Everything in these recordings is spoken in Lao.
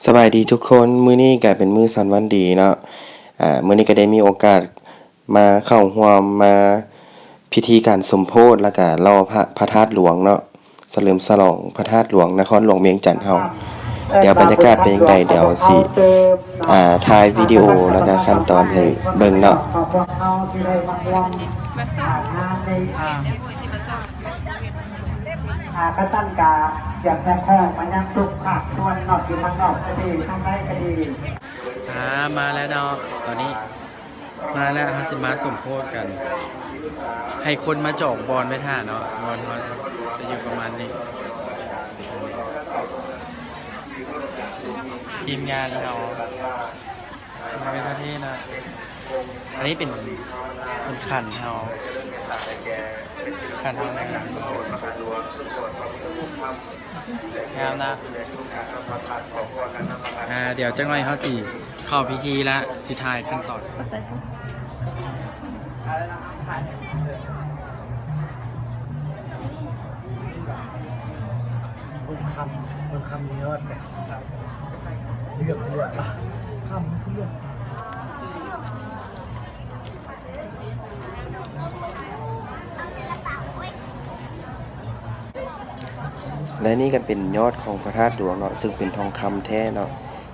ສະບາຍດີທຸກຄົນ, ມື້ນີ້ກະເປັນມື້ສັນວັນດີເນາະ. ອາ ມື້ນີ້ກະໄດ້ມີໂອກາດມາເຂົ້າຮ່ວມ ມາພິທີການສົມໂພດ ແລ້ວກະຫຼໍ່ພະ ພະທາດຫຼວງເນາະ, ສະເຫຼີມສະຫຼອງພະທາດຫຼວງນະຄອນຫຼວງວຽງຈັນເຮົາ. ດຽວບັນຍາກາດເປັນຈັ່ງໃດ ດຽວຊິ ອາ ຖ່າຍວິດີໂອ ແລ້ວກະຂັ້ນຕອນໃຫ້ເບິ່ງເນາະ. ອາ ກະຊັ້ນກະຢາກຮຽກຮ້ອງມາຍັງທຸກພາກສ່ວນເນາະ ຢູ່ທາງນອກກະດີ ທາງໃນກະດີ. ອາ ມາແລ້ວເນາະ, ຕອນນີ້ມາແລ້ວ, ເຮົາຊິມາສົມໂພດກັນ. ໃຫ້ຄົນມາຈອງບ່ອນໄວ້ຖ້າເນາະ, ບ່ອນເຮົາຈະຢູ່ປະມານນີ້. ທີມງານເຮົາ ມາເປັນປະເທດນະ. ອັນນີ້ເປັນ ເປັນຂັນເຮົາ, ຂັນເຮົາງາມ ງາມນະ. ອາ ດຽວຈັກໜ່ອຍເຮົາຊິເຂົ້າພິທີລະ ຊິຖ່າຍຂັ້ນຕອນ. ເບິ່ງຄຳ ເບິ່ງຄຳຍອດແບບເຫຼືອງເຫຼືອງ ຄຳຄືເຫຼືອງ. ແລະນີ້ກໍເປັນຍອດຂອງພະທາດຫຼວງເນາະ, ເຊິ່ງເປັນທອງຄຳແທ້ເນາະ,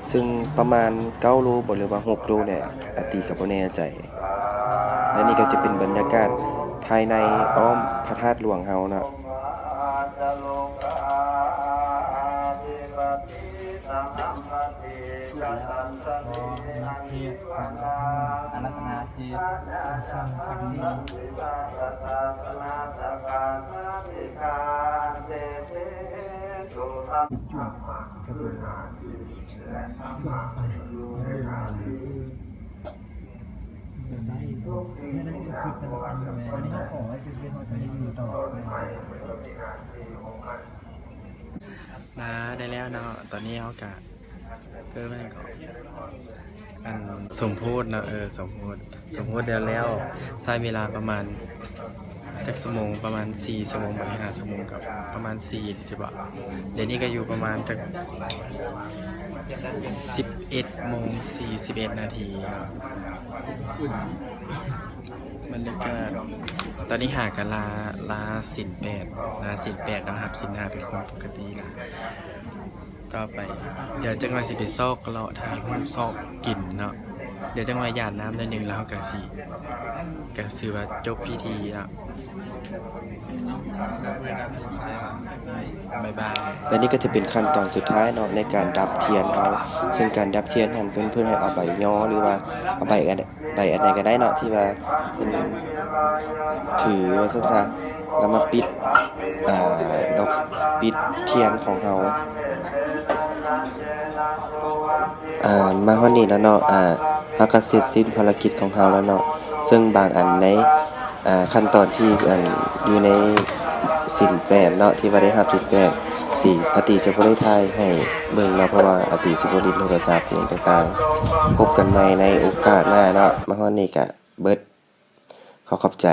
ເຊິ່ງປະມານເກົ້າໂລບໍ ຫຼືວ່າຫົກໂລແຫຼະ, ອາຕີກໍບໍ່ແນ່ໃຈ. ແລະນີ້ກໍຈະເປັນບັນຍາກາດພາຍໃນອ້ອມພະທາດຫຼວງເຮົາເນາະ. ອາລັດຖະນາເທດ ມາໄດ້ແລ້ວເນາະ, ຕອນນີ້ເຮົາກະ ເອີ ແມ່ນກໍ ອັນ ສົມໂພດເນາະ, ເອີ ສົມໂພດ ສົມໂພດແລ້ວ ແລ້ວ ໃຊ້ເວລາປະມານຈັກຊົ່ວໂມງ, ປະມານສີ່ຊົ່ວໂມງ ບໍ ຫຼື ຫ້າຊົ່ວໂມງ ກໍປະມານສີ່ ຊິບອກ. ດຽວນີ້ກໍຢູ່ປະມານຈັກ ສິບເອັດໂມງສີ່ສິບເອັດນາທີເນາະ. ບັນຍາກາດຕອນນີ້ຫາກະລາ ລາສິນແປດ ລາສິນແປດເນາະ, ຮັບສິນຫ້າເປັນຄົນປົກກະຕິລະ. ຕໍ່ໄປ ດຽວຈັກໜ່ອຍຊິໄປຊອກເລາະຖ່າຍຮູບ ຊອກກິນເນາະ. ດຽວຈັກໜ່ອຍຢາດນ້ຳໜ້ອຍໜຶ່ງ ແລ້ວເຮົາກະຊິ ກະຖືວ່າຈົບພິທີເນາະ. ບາຍບາຍ. ແລະນີ້ກໍຈະເປັນຂັ້ນຕອນສຸດທ້າຍເນາະ ໃນການດັບທຽນເຮົາ, ເຊິ່ງການດັບທຽນຫັ້ນ ເພິ່ນ ເພິ່ນໃຫ້ເອົາໃບຍໍ ຫຼືວ່າເອົາໃບ ໃບອັນໃດກໍໄດ້ເນາະ ທີ່ວ່າເພິ່ນຖືວ່າຊັ້ນຊະ, ແລ້ວມາປິດ ອ່າ ດອກ ປິດທຽນຂອງເຮົາ. ອ່າ ມາຮອດນີ້ແລ້ວເນາະ, ອ່າ ເຮົາກໍເສັດສິ້ນພາລະກິດຂອງເຮົາແລ້ວເນາະ, ເຊິ່ງບາງອັນໃນ ອ່າ ຂັ້ນຕອນທີ່ ອັນ ຢູ່ໃນສິນແປດເນາະ ທີ່ວ່າໄດ້ຮັບສິນແປດ ອາຕີ ອາຕີຈະບໍ່ໄດ້ຖ່າຍໃຫ້ເບິ່ງເນາະ, ເພາະວ່າອາຕີຊິບໍ່ຫຼິ້ນໂທລະສັບຫຍັງຕ່າງໆ. ພົບກັນໃໝ່ໃນໂອກາດໜ້າເນາະ, ມາຮອດນີ້ກະເບິດ. ຂໍຂອບໃຈ.